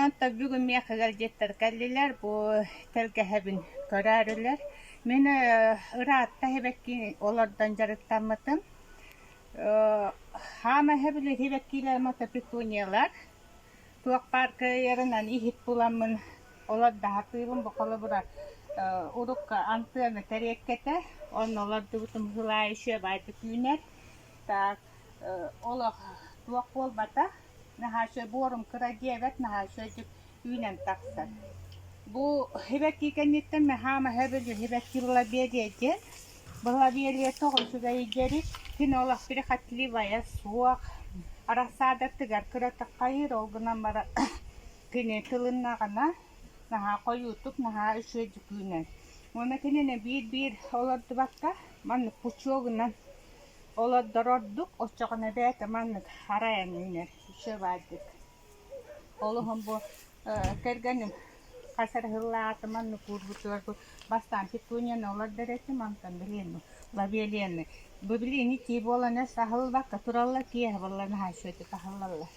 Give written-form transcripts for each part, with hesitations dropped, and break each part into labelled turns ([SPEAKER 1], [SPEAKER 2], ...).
[SPEAKER 1] Онтон бүгүн миэхэ ыалдьыттар кэллилэр, бу тэлгэһэбин көрөөрүлэр. Мин ыраатта эһэбэкки олордон дьарыктаммытым. Хаама эһэбили эһэбэккиилэрим ото петуниялар. Туох баар кыайарынан иһит буламмын олордо сатыыбын. Бу холобура урукку антыаны тэриэккэтэ, онно олордубутум сылаайы үчүгэйдик үүнэр. Так олох туох буолбата. Наһаа үчүгэй буорум кыра диэбэт, наһаа үчүгэйдик үүнэн тахсар. Бу сибэкки кэнниттэн хаама сөбүлүүр сибэкки лобелия диэн. Лобелия тоҕо үчүгэй диэри кини олох прихотливая суох. Рассадатыгар кыратык хайыыр, ол гынан баран кини тылыннаҕына наһаа хойуутук, наһаа үчүгэйдик үүнэр. Уонна кинини биир-биир олордубакка маннык пучогунан Олордор ордук, оччоҕуна бэйэтэ маннык арайан үүнэр, үчүгэйдик. Ол иһин бу кэргэним хас эрэ сыллааҕыта маннык уурбутугар бу бастаан петунияны олордор этим, онтон билигин лобелияны. Бу билигин итии буолан өс аһыллыбакка тураллар, киэһэ буолла наһаа үчүгэйдик аһыллаллар.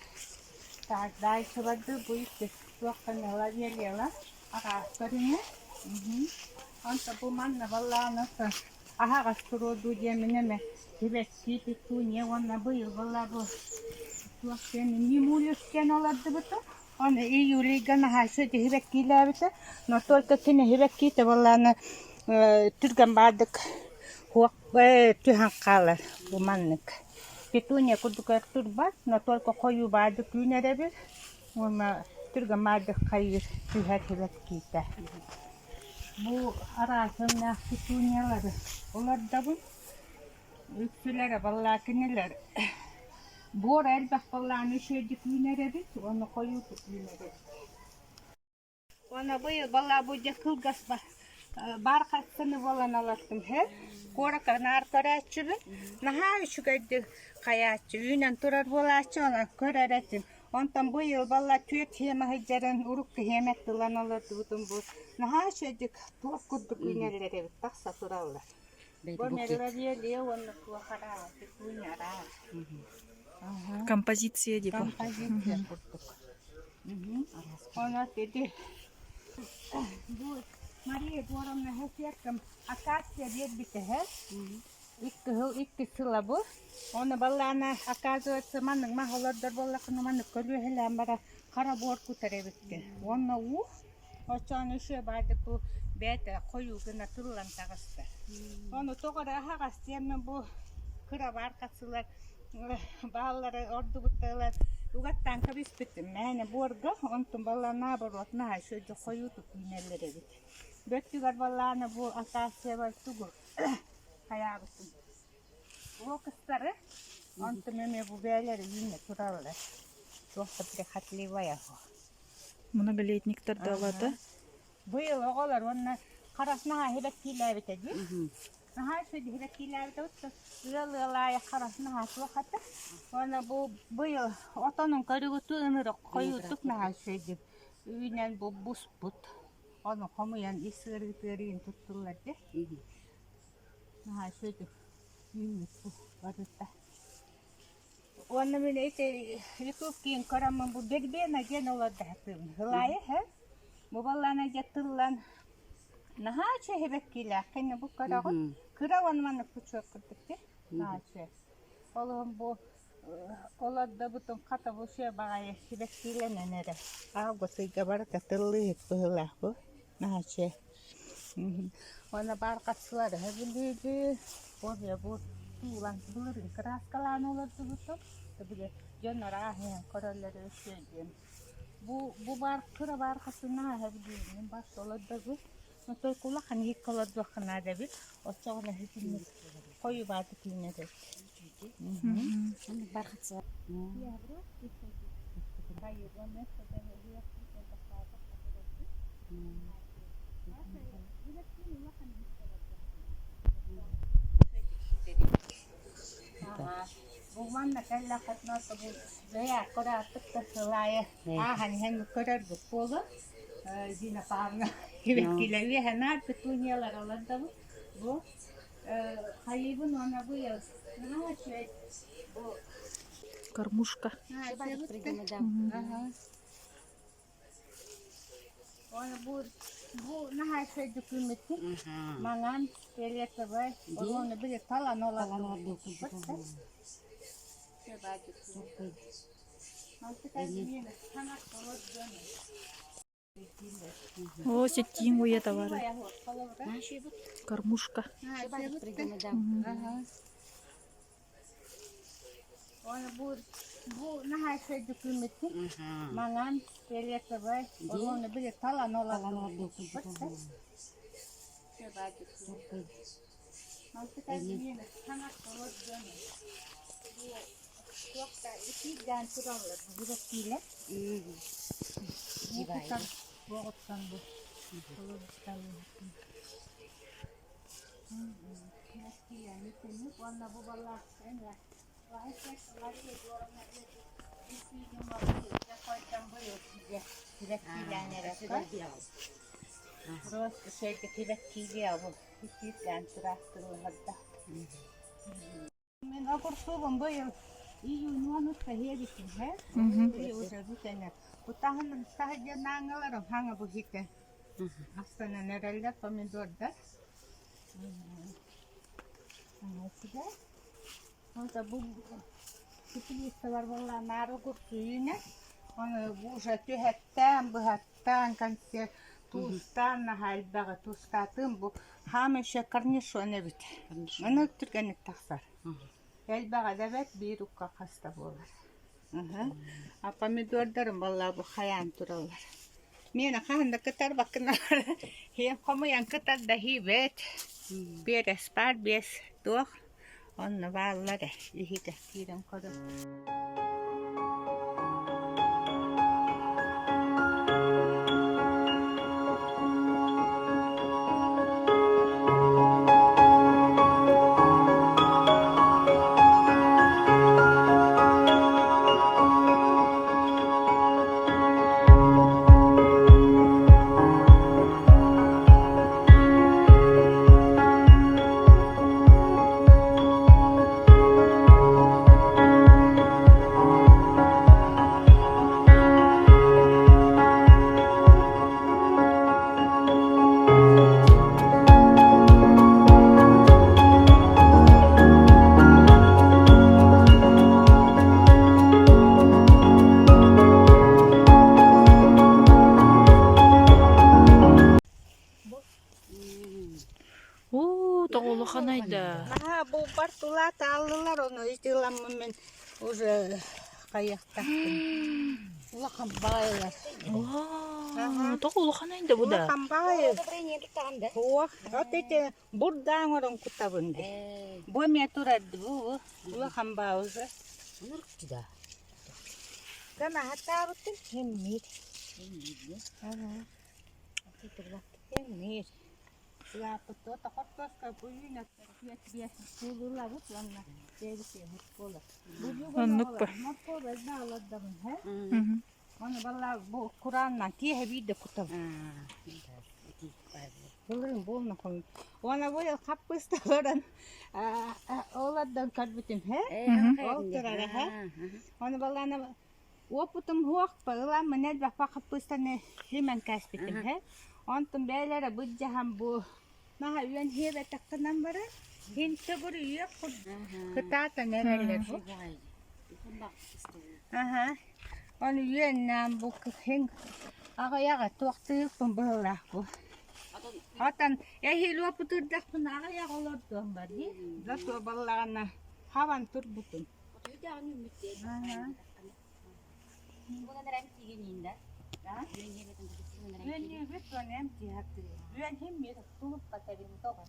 [SPEAKER 1] Так, дальше барды бу икки туохтан лобелиялар араас көрүҥэ. Онто бу манна баллааны Аһаҕас туруо дуу диэммин эмэ сибэкки петуния уонна быйыл буолла бу туох диэн мимулюс диэн олордубутум. Ону июльга наһаа үчүгэй сибэккиилээбитэ. Но только кини сибэккиитэ буоллаҕына түргэн баардык суох түһэн хаалар бу маннык. Петуния курдук өр турбат, но только хойуу баардык үүнэр эбит уонна түргэн баардык хайыыр түһэр сибэккиитэ. Бу араас өҥнөөх петуниялары олордобун. Үксүлэрэ баллаа кинилэр буор элбэх баллааны үчүгэйдик үүнэр эбит уонна хойуутук үүнэр эбит. Уонна быйыл баллаа бу дьэ кылгас бархатсыны буолан олортум һэ. Куоракка наар көрөөччүбүн. Наһаа үчүгэйдик хайааччы үүнэн турар буолааччы онон көрөр этим. Онтон быйыл балла түөрт сиэмэ сылдьарын урукку сиэмэ ылан олордубутум бу наһаа үчүгэйдик туох курдук үүнэллэр эбит тахса тураллар. Бу мерловелия уонна туох араа, петуния араа.
[SPEAKER 2] Композиция типа.
[SPEAKER 1] Композиция курдук. Онон ити бу Мария Егоровна сиэркэм акация биэрбитэ Икки сыл икки сыла бу. Ону баллаана, оказывается, маннык мас олордор буоллаххына маннык көлүөһэлээн баран хара буор кутар эбиккин. Уонна уу оччоҕуна үчүгэй баайдык бу бэйэтэ хойуу гына тыллан таҕыста. Ону тоҕо эрэ аһаҕас диэммин бу кыра баархасылар бааллары ордубуттар угаттаан кэбиспитим мээнэ буорга онтум баллаан наоборот наһаа үчүгэйдик хойуутук үүнэллэр эбит. Бөттүгэр баллаана бу акациябар тугу Хайаабытым. Локустары, онтум эмиэ бу бээлэри үүнэ тураллар. Туох да прихотливая
[SPEAKER 2] Многолетниктар да ылата.
[SPEAKER 1] Быйыл оҕолор уонна харас наһаа сибэккиилээбитэ дии. Наһаа үчүгэй сибэккиилээбитэ ыал ыал аайы харас наһаа суох этэ. Уонна бу быйыл отонун көрүгүтү ынырык хойуутук наһаа үчүгэйдик үүнэн бу буспут. Ону хомуйан ис ыарыытыарыын туттуллар дии. Наһаа үчүгэй үүммүт бу барыта. Уонна мин ити Ютуб киин көрөммүн бу вербена диэн олордо сатыыбын. Ылаайы һэ. Бу баллаана дьэ тыллан наһаа үчүгэй сибэккилээх кини бу көрөҕүн. Кыра уонна маннык пучок курдук дии. Наһаа үчүгэй. Ол иһин бу олордобутун хата бу үчүгэй баҕайы сибэккилэнэн эрэ. Август ыйга барыта тыллыыһык быһыылаах бу. Наһаа үчүгэй. Уонна баархатсылар өһө Бу бу туулан былырыын кырааскалаан олордубутум. Били дьон арааһын көрөллөрө үчүгэй диэн. Бу бу баар кыра баархатсына өһө бас олордобут. Только улахан иһиккэ олордуохха наада эбит. Оччоҕуна итинник хойубааты киинэ эбит. Бу манна кэллэххитинэ бу бэйэ курааттык да сыл аайы ааһан иһэн көрөрбүт буолуо. Зина Павловна сибэккилэр үөһэ наар петуниялар олордобут. Бу хайыыбын уонна быйыл наһаа үчүгэй бу
[SPEAKER 2] Кормушка.
[SPEAKER 1] Оны бу бу наһаа үчүгэйдик Маҥан, фиолетовай, ону били талан олордубут.
[SPEAKER 2] О, сеттиин уйа товары. Кормушка.
[SPEAKER 1] Оны бу бу наһаа үчүгэйдик Маҥан, фиолетовай, ону били талан олордубут. Мин огурсуубун быйыл июнь уонутта иһиэбитим һэ. Быйыл уже бүтэнэ. Утаһын таһырдьа нааҥҥаларым хаҥа бу иһитэ. Астанан эрэллэр помидордар. Онто бу теплицалар буолла наар огурсу үүнэр. Ону уже түһэттээн, быһаттаан консерв туустаан наһаа элбэҕи туустаатым бу хаама еще корнишон эбит. Маны түргэнник тахсар. Элбэҕэ да эбэт биир укка хаста буолар. А помидордарым буолла бу хайаан тураллар. Миэнэ хаһан да кытарбаккыналар. Иһин хомуйан кытар да иһиибэт. Биэрэс баар биэс туох. Онно бааллар ээ иһитэ киирэн көрөр.
[SPEAKER 2] Оо, тоҕо улаханай да.
[SPEAKER 1] Наһаа булбар тулаат ааллылар, ону итиламмын мин уже хайыахтаахпын. Улахан баайылар.
[SPEAKER 2] Уаа, тоҕо улаханай да бу да.
[SPEAKER 1] Улахан баайы. Суох, от ити бурдаан орон кутабын ди. Бу эмиэ турар бу улахан баа уже. Кана хатаабытын химмит. Эмиир. Улааппыт хортуоска буйуна түөрт биэс суулуулабыт уонна биэбит буолар.
[SPEAKER 2] Оннук ба.
[SPEAKER 1] Моркуоба элбэх олордобун һэ. Оны балла бу курааннан киэһэ биирдэ кутабын. Былырын буолна хом. Уонна бу хаппыста олорон олордон көрбүтүм һэ. Ол турара һэ. Оны баллаана Уопутум суох, ыламмын элбэхпэ хаппыыстаны симэн кээспитим һэ. Онтон бэйэлэрэ былдьаһан бу наһаа үөн сиэбэтэххинэн баран, син төгүрүйүөх курдук кытаатан эрэллэр бу. Аһа. Ону үөннээн бу син аҕыйаҕа туохтуйукпун быһыылаах бу. Отон эһиил уопутурдахпына аҕыйах олордуом бар дии. Зато баллаҕына хабан турбутум. Үөннүүбүт уонна эмтиһаттыы. Үөн химмир тулуппатарин тоҕо.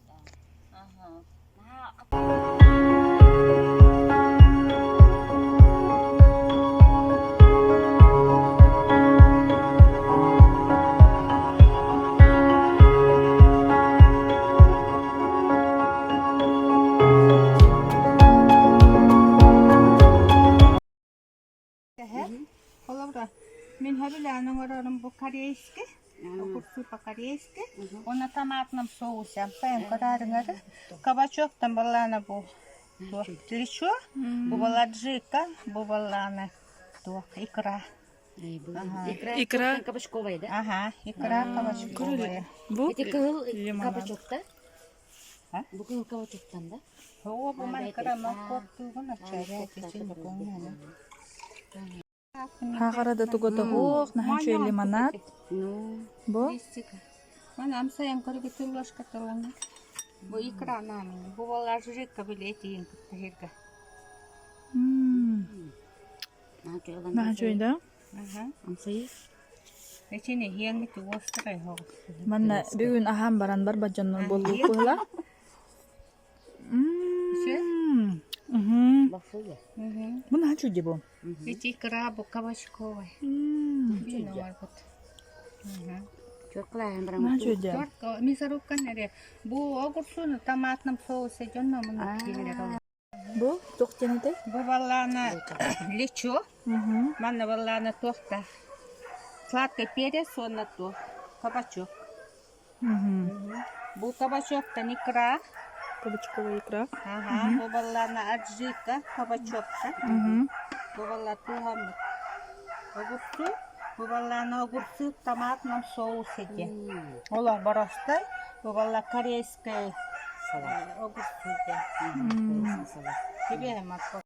[SPEAKER 1] Холобура, мин сөбүлээн оҥорорум бу корейский, огурцы по-корейски, уонна томатном соусе ампайан көрөөрүҥэри, кабачоктан балаана бу туох лечо, бу была аджика, бу балаана туох икра.
[SPEAKER 2] Икра
[SPEAKER 3] Икра кабачковая, да?
[SPEAKER 1] Ага, икра кабачковая.
[SPEAKER 2] Бу
[SPEAKER 3] Эти кыһыл
[SPEAKER 2] лимонад.
[SPEAKER 3] кабачок, да?
[SPEAKER 1] А?
[SPEAKER 3] Бу кыһыл кабачоктан, да?
[SPEAKER 1] Оо, бу ман кыра моркуоптуугун оччоҕо тичин букуҥҥаны.
[SPEAKER 2] Хаҕара да туга тоһуох, наһаа үчүгэй лимонад.
[SPEAKER 3] Ну,
[SPEAKER 2] Бу
[SPEAKER 1] Ман амсайан көргүтүн ложка тылана. Бу икра намын. Бу болар жижикка билетиин кытта хирга.
[SPEAKER 2] Наһаа үчүгэй да?
[SPEAKER 1] Ага.
[SPEAKER 3] Амсайы.
[SPEAKER 1] Эчини хиэҥҥит уостарай хоҕус.
[SPEAKER 2] Манна бүгүн аһаан баран барбат дьоннор буоллук быһыла. Бу наһаа үчүгэй бу.
[SPEAKER 1] Ити икра бу кабачковай.
[SPEAKER 2] Наһаа үчүгэй.
[SPEAKER 1] Мясорубкан эрэ. Бу огурсуну томатном соусе дьонно муну киллэр.
[SPEAKER 2] Бу туох диэн этэй?
[SPEAKER 1] Бу баллаана лечо, манна баллаана туохта сладкий перец уонна туох кабачок. Бу кабачоктан икра.
[SPEAKER 2] Кабачковая икра.
[SPEAKER 1] Ага, бу баллаана аджика кабачоктан. Бу балла тууһаммыт огурцу. Бу баллаана огурцы в томатном соусе диэн. Олох боростой. Бу балла корейская
[SPEAKER 3] Салат.
[SPEAKER 1] огурцы диэн.
[SPEAKER 3] Салат.
[SPEAKER 1] Тебе морковь.